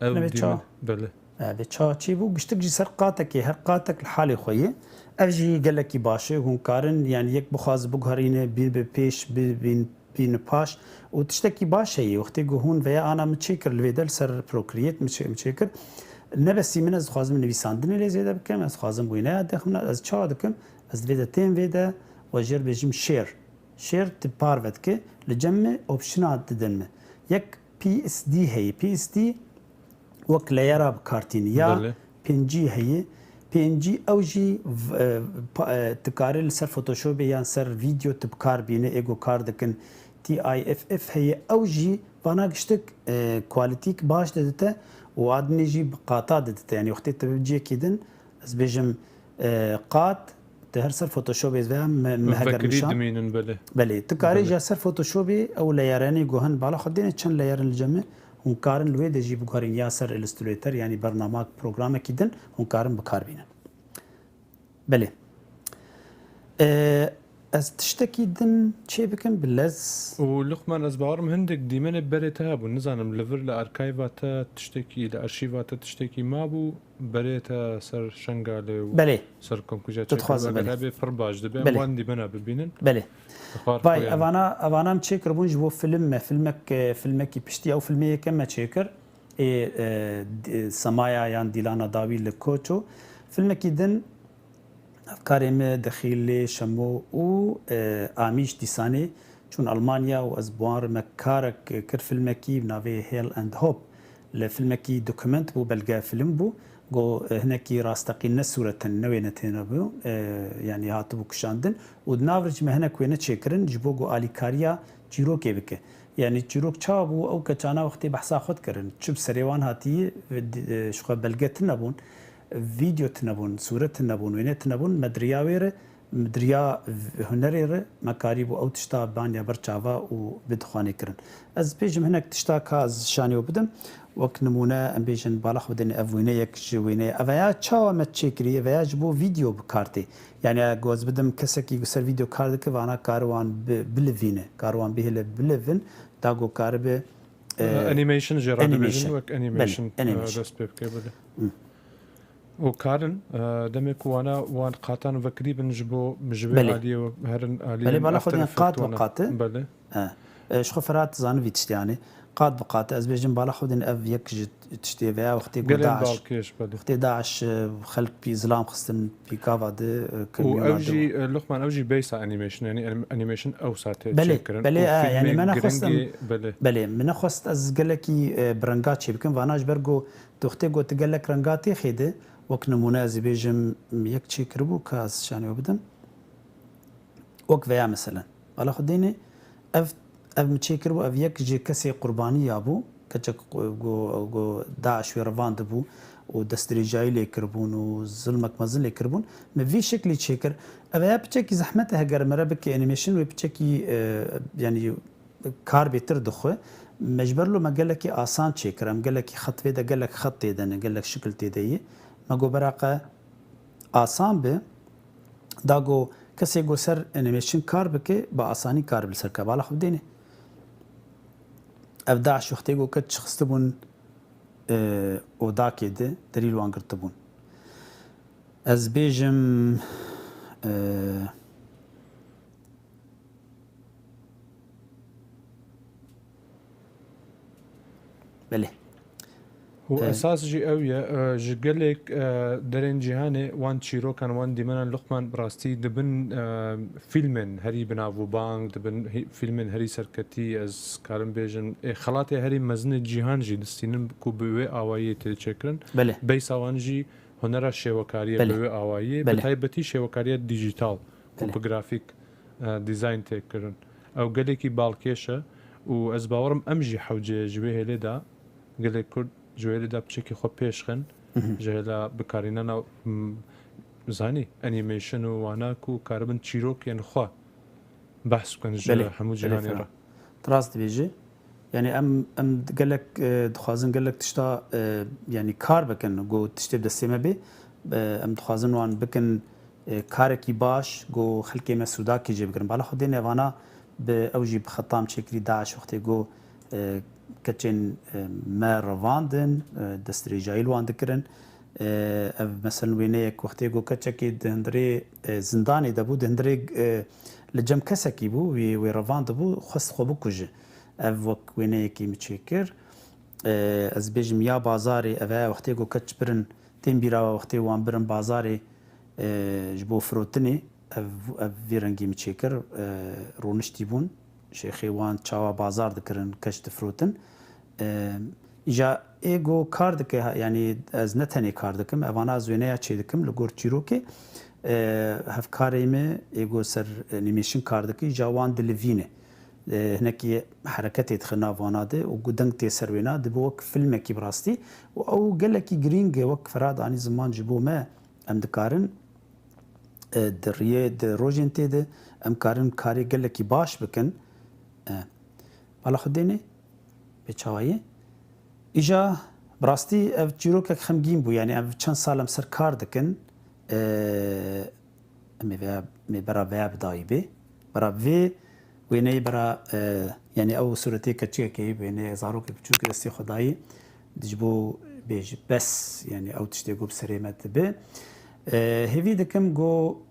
Ew Nebe dîmen, ça? belê. E, vê ça çêbû, giştik jî ser qatekê, her qatek li halê xwe ye. Ev jî gelekî baş e, hûn karin, yanî yek bixwaze biguherîne, bîn bi pêş, bi-, bîn, bîn paş. Û tiştekî baş heye, wextê ku hûn veya ana min çêkir li vê de li ser Procreate min çê-, min çêkir. Ne besî min, ez dixwazim nivîsandinê lê zêde bikim, ez dixwazim wêneya dixim, ez çawa dikim? Ez li vê de tên vê de we jê re bêjim share. Share tu parve dike, li cem me optiona didin me. Yek P S D heye. P S D wek layera bi kar tîne. Ya Belê. P N G heye. P N G ew jî v-, e, pa-, e, tu karî li ser Photoshopê yan ser vîdeo tu bi kar bîne, ê ku kar dikin. T I F F heye. Ew jî vana giştik, e, qualityk baş didite û adinê jî bi qata didite. Yanî wextê tu bi cihekî din, ez bêjim, e, qat, Her ser Photoshopê ve me, me heger Vekirî nîşan. Dimînin, belê. Belê. Tu karê Belê. Ji ser Photoshopê ew leyerenê ku hin bala xwe dêne çend leyerin li cem me. Hûn karin li wê de jî biguherîn ya ser Illustrator, yanî bernamak programekî din hûn karin bi kar bînin. Belê. Ee, ez tiştekî din çê bikim bi lez. Û Luqman, ez bawerim hindek dîmenê berê te hebûn. Nizanim li vir li arkayva te tiştekî, li arşîva te tiştekî mabû, berê te ser Şengalê û Belê. Ser Komkuja Tu dixwazî çêkir. Eger belê. Hebe pir baş dibe, em Belê. Wan dîmena bibînin. Belê. Dixwar Vay, xwe yani. Evana, evana em çêkiribûn ji bo film me, filmek, e, filmekî piştî, ew filmê yekem me çêkir. Ê, e, d-, Semaya yan Dîlana Dawî li Koço. Filmekî din Hevkarê me Dexîlê Şemo û, e, Amîş Dîsanê çûn Almanya û ez bi wan re me karek kir, filmekî bi navê Hell and Hope. Li filmekî dokument bû, belge film bû. Go, e, hinekî rasteqîn ne sûretin, ne wêne têne bû. E, yanî hatibû kişandin. Û di nav re jî me hinek wêne çêkirin ji bo ku alîkariya çîrokê bike. Yanî çîrok çawa bû, ew keçana wextê behsa xwe dikirin. Çi bi serê wan hatiyî, e, di-, e, ji xwe belge tune bûn. Vîdeo tune bûn, sûret tune bûn, wêne tune bûn, me di riya wê re, di riya hunerê re me karîbû ew tişta baniya ber çava û bidixwanê kirin. Ez bêjim hinek tişta ka ez şanî we bidim. Wek nimûne em bêjin bala xwe bidin ev wêneyek ji wêneyê. Ev ya çawa me çêkirî, ev ya ji bo vîdeo bi kar tê. Yani eger ez bidim kesekî ku ser vîdeo kar dike, vana kar wan bi-, bilivîne, kar wan bihêle bilivin, da ku karibe, e, Animation jê re animation. Dibêjin, wek animation, Belê, e, animation. Dest pê bike, belê. Hı. Û karin, e, demê ku wana wan qatan vekirî bin ji bo, ji vê Belê. Aliyê we herin aliyên Belê, bala ev xwe diyên terefê qat bi wana. Qat e. Belê. E, e, ji xwe Ferhat zanivî tiştê, yani. Qat bi qat e. Ez bêjim bala xwe din ev yek ji tiştê veya wextê ku Gelên DAIŞ, balkêş, belê. Wextê DAIŞ, e, xelk pî zilam xistin pîkava di, e, Û kamyona ew di. Jî, e, Luqman, ew jî beysa animation, yani anim-, animation ew saate Belê, çêkirin. Belê, Û e, yani filmê me nexwest giringî, em, belê. Belê, min nexwest ez gelekî, e, bi renga çê bikim. Vana ji ber ku tu wextê ku tu gelek renga tê xêde, wek nimûne ez ê bêjim yek çêkiribû ka ez şanî we bidim. Wek veya meselen. Bala xwe dêne, ev, ev min çêkiribû, ev yek ji kesê qurbanî ya bû. Keçek ku, ku, ku DAIŞ wê revandibû û destdirêjayî lê kiribûn û zilmek mezin lê kiribûn. Me vî şeklî çêkir. Ev ya piçekî zehmet e, heger me re bike animation wê piçekî, e, yanî kar bêtir dixwe. Me ji ber lo me gelekî asan çêkir. Em gelekî xet vê de gelek xet tê de ne, gelek şikil tê de ye. Me got bera qe asan be, da go kesê go ser animation kar bike, bi asanî kar bi li ser ke. Bala xwe dêne. Ev DAIŞ wextê go ke çixistibûn, e, odakê de, derî li wan girtibûn. Ez bêjim, e, Belê. Û E, esas jî ew ye, e, ji gelek, e, derên cîhanê wan çîrokan, wan dîmenan Luqman bi rastî dibin, e, fîlmên herî bi nav û bang, dibin hî-, fîlmên herî serketî, ez karim bêjim, ê, xelatê herî mezin ê cîhan jî distînin ku bi wê awayî tê çêkirin. Belê. Beysa wan jî hunera şêwekariyê Belê. Bi wê awayî, Belê. Bi taybetî şêwekariya dîjîtal ku Belê. Bi grafîk, e, dîzayn tê kirin. Ew gelekî balkêş e û ez bawerim em jî hewce ji wê hêlê de, gelê Kurd ji wê hêlê de piçekî xwe pêş xin, Mhm. Ji hêla bikarînana, m, zanî, animation û wana ku karibin çîrokên xwe behs bikin ji Belê, hemû belê, cîhanê Ferhat. Re. Tu rast dibêjî. Yani em, em gelek, e, dixwazin gelek tişta, e, yani kar bikin, ku tiştê bi destê me bê. E, em dixwazin wan bikin, e, karekî baş, ku xelkê me sûdakî jê bigirin. Bala xwe dê nevana bi ew jî bi xetam çêkirî DAIŞ wextê ku, e, keçên, e, me revandin, e, destdirêjayî li wan dikirin. E, ev meselen wêneyek wextê ku keçekî di hundirê, e, zindanê de bû, di hundirê, e, li cem kesekî bû, wî, wê revandibû, xwest xwe bikuje. Ev wek wêneyekî min çêkir. E, ez bêjim ya bazarê, ev e wextê ku keç birin, tên bîra we wextê wan birin bazarê, e, ji bo firotinê, ev, ev vî rengî min çêkir, e, rûniştî bûn. Şêxê wan çawa bazar dikirin, keç difirotin. E, îja ê ku kar dike, ha, yanî ez ne tenê kar dikim, evana ez wêneya çê dikim li gor çîrokê. E, hevkarê me ê ku ser animation kar dike, îja wan dilivîne. E, hinekî hereketê dixe nav wana de û ku deng tê ser wêna, dibe wek filmekî bi rastî. Û ew gelekî girîng e, wek Ferhat anî ziman ji bo me, em dikarin e, di riyê, di rojên tê de em karin karê gelekî baş bikin. E, bala xwe dênê, bê çawayê. Îja bi rastî ev çîrokek xemgîn bû, yanî ev çend sal em ser kar dikin. E, em ê vê, em ê bera vê bi dayî bê. Bera vê wêneyê bera, e, yanî ew sûretê keçikekê, wêneyê zarokê biçûk destê xwe dayî. Ji bo bêjî bes, yanî ew tiştê ku bi serê me dibe. E, hêvî dikim ku,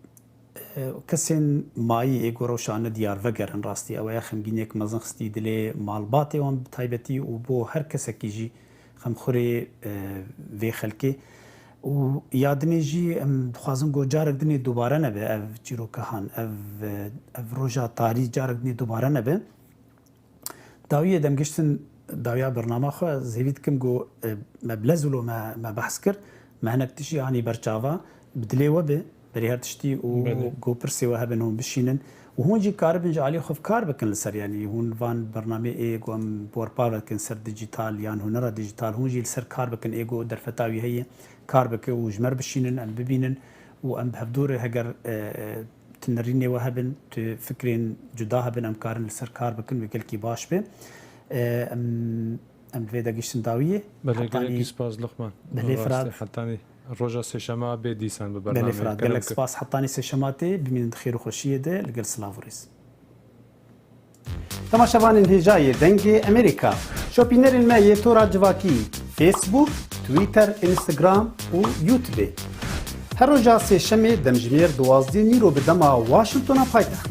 e, kesên mayî ê ku rewşa ne diyar vegerin rastî. Ew ya xemgîniyek mezin xistî dilê malbatê wan bi taybetî û bo her kesekî jî xemxurê, e, vê xelkê. Û ya dinê jî em dixwazin ku carek dinê dubare nebe ev çîroka han, ev, e, ev roja tarî carek dinê dubare nebe. Dawiyê dem giştin dawiya bernama xwe, ez hêvî dikim ku, e, me bi lez wilo me, me behs kir, me hinek tiştî anî ber çava, bi dilê we be, berî her tiştî û Belê. ku pirsê we hebin hûn bişînin. Û hûn jî karibin ji alî xwe kar bikin li ser, yanî hûn van bernameyê ê ku em bi we re parve dikin ser dîjîtal yan hunera dîjîtal, hûn jî li ser kar bikin ê ku derfeta wî heye, kar bike û ji me re bişînin, em bibînin û em bi hevdû re heger, e, e, tu nerînê we hebin, tu fikrên cuda hebin, em karin li ser kar bikin, wê gelkî baş be. E, em, em li vê de giştin dawiyê. Belê, Hetanî gelekî spas Luqman. Belê, Rastî Firat. Hetanî roja sêşema bê dîsan bi Belê, bernameyê. Firat. Kerem Gelek kir. Spas. Hetanî sêşema tê, bimînin di xêr û xweşiyê de, li gel silav û rêz. Temaşevanên hêja yê Dengê Emerîka, şopînerên me yê tora civakî, Facebook, Twitter, Instagram û YouTube. Her roja sêşemê demjimêr duwazdeh nîro bi dema Washingtona paytext.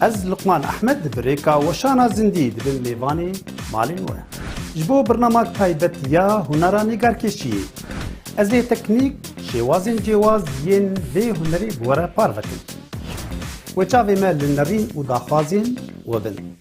Ez Luqman Ehmed bi rêka weşana zindî dibim mêvanê malên we. Ji bo birnamak taybet ya hunera nêgarkêşiyê, ez ê teknîk, şêwazên cêwaz yên vê hunerê bi we re parve kim. Wê çavê me li nerîn û daxwazên we bin.